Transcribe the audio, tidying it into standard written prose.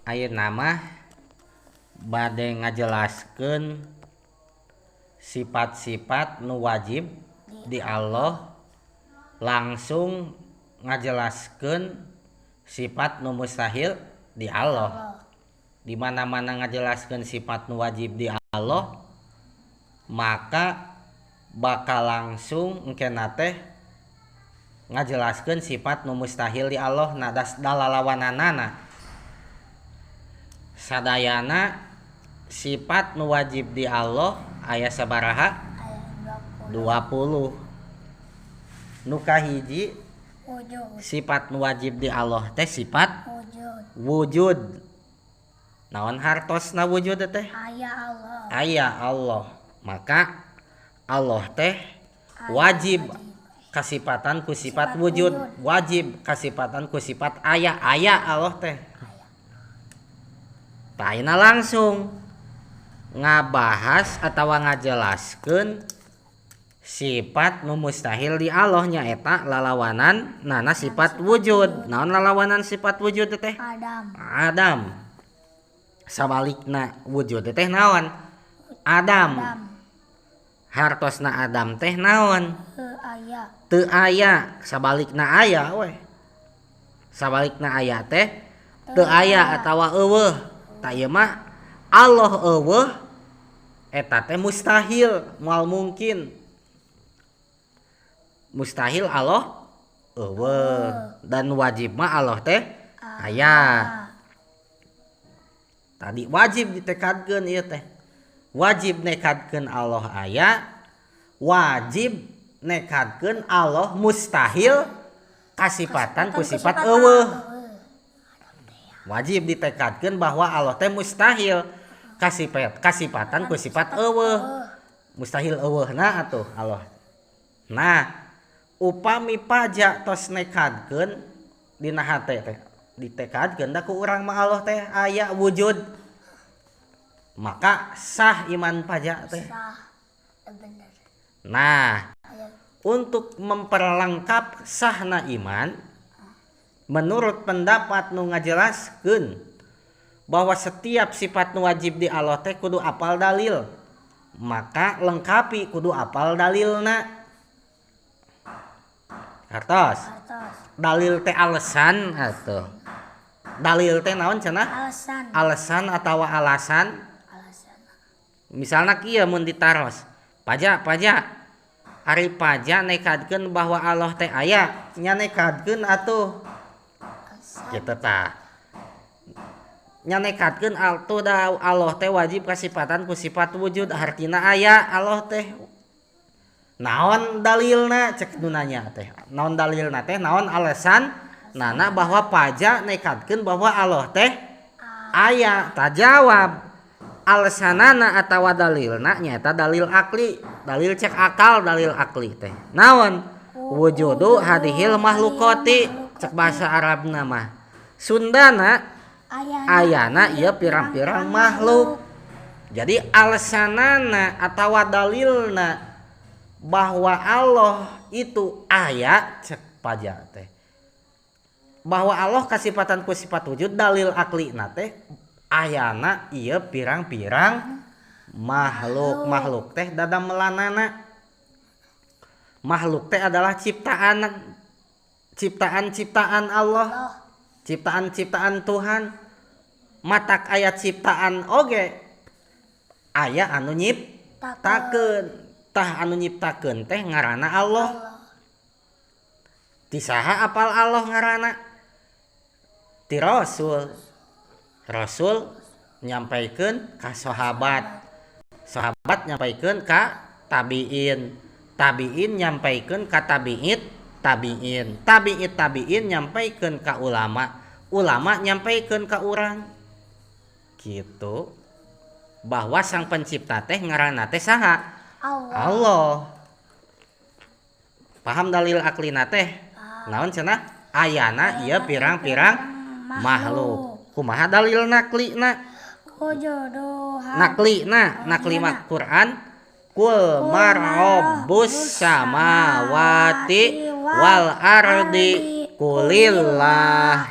Ayeuna mah bade ngajelaskeun sifat-sifat nu wajib di Allah, langsung ngajelaskeun sifat nu mustahil di Allah. Di mana-mana ngajelaskeun sifat nu wajib di Allah, maka bakal langsung engkena teh ngajelaskeun sifat nu mustahil di Allah. Nah, das dalalawananana sadayana sifat nu wajib di Allah aya sabaraha? Aya 20. 20. Nu kahiji, wujud. Sifat nu wajib di Allah teh sifat wujud. Wujud. Naon hartosna wujud teh? Aya Allah. Aya Allah. Maka Allah teh aya, wajib kasipatan ku sifat sifat wujud, wujud. Wajib kasipatan ku sifat aya. Aya Allah teh. Tah, ayeuna langsung ngabahas atau ngajelaskeun sifat nu mustahil di Allah, nyaeta lalawanan nana sifat wujud. Naon lalawanan sifat wujud teh? Adam. Adam. Sabalikna wujud teh naon? Adam. Adam. Hartosna Adam teh naon? Teu aya. Teu aya. Sabalikna aya weh. Sabalikna aya teh teu aya atawa euweuh. Tah, ieu mah Allah euweuh eta teh mustahil, moal mungkin. Mustahil Allah euweuh dan wajib mah Allah teh aya. Tadi wajib ditekadkeun ieu teh. Wajib nekadkeun Allah aya, wajib nekadkeun Allah mustahil kasipatan ku sifat euweuh. Wajib ditekadkeun bahwa Allah teh mustahil kasipatan ku sifat euweuh. Mustahil euweuhna atuh Allah. Nah, upami paja tos nekadkeun dina hate teh, ditekadkeun da ku urang mah Allah teh aya wujud, maka sah iman paja teh. Sah, bener. Nah, aya. Untuk memperlengkap sahna iman, menurut pendapat nu ngajelaskeun bahwa setiap sifat nu wajib di Allah teh kudu apal dalil, maka lengkapi kudu apal dalilna. Hartos? Hartos. Dalil teh alasan atuh. Dalil teh naon cenah? Alasan. Alasan atau alasan? Alasan. Misalnya kieu mun ditaros, "Paja, paja, ari paja nekadkeun bahwa Allah teh aya?" "Nya nekadkeun atuh." Alasan. Gitu tah. Nya nekadkeun atuh da Allah teh wajib kasipatan ku sifat wujud, hartina aya Allah teh. "Naon dalilna?" cek nu nanya teh. Naon dalilna teh? Naon alasan nana bahwa paja nekadkeun bahwa Allah teh aya? Tah, jawab alasanana atawa dalilna nyaeta dalil akli, dalil cek akal. Dalil akli teh naon? Wujudu hadihil makhlukati cek bahasa Arabna mah. Sundana ayana, ayana ieu pirang-pirang makhluk. Jadi alasanana atawa dalilna bahwa Allah itu aya cek paja teh, bahwa Allah kasipatan ku sifat wujud, dalil akli na teh ayana ieu pirang-pirang makhluk. Makhluk teh dadamelanana. Makhluk teh adalah ciptaan, ciptaan-ciptaan Allah, Allah. Ciptaan-ciptaan Tuhan. Matak aya ciptaan oge aya anu nyiptakeun. Tah, anu nyiptakeun teh ngaranna Allah. Allah. Ti saha apal Allah ngaranna? Ti Rasul. Rasul nyampaikeun ka sahabat, sahabat nyampaikeun ka tabiin, tabiin nyampaikeun ka tabiit tabiin, tabiit tabiin nyampaikeun ka ulama, ulama nyampaikeun ka urang gitu bahwa sang pencipta teh ngaranna teh saha? Allah. Allah. Paham dalil aklina teh naon cenah? Ayana ieu pirang-pirang makhluk. Kumaha dalil naklina? Wujuduha. Naklina, nakli mah Quran. Kul marabbus samawati wal ardi kulillah.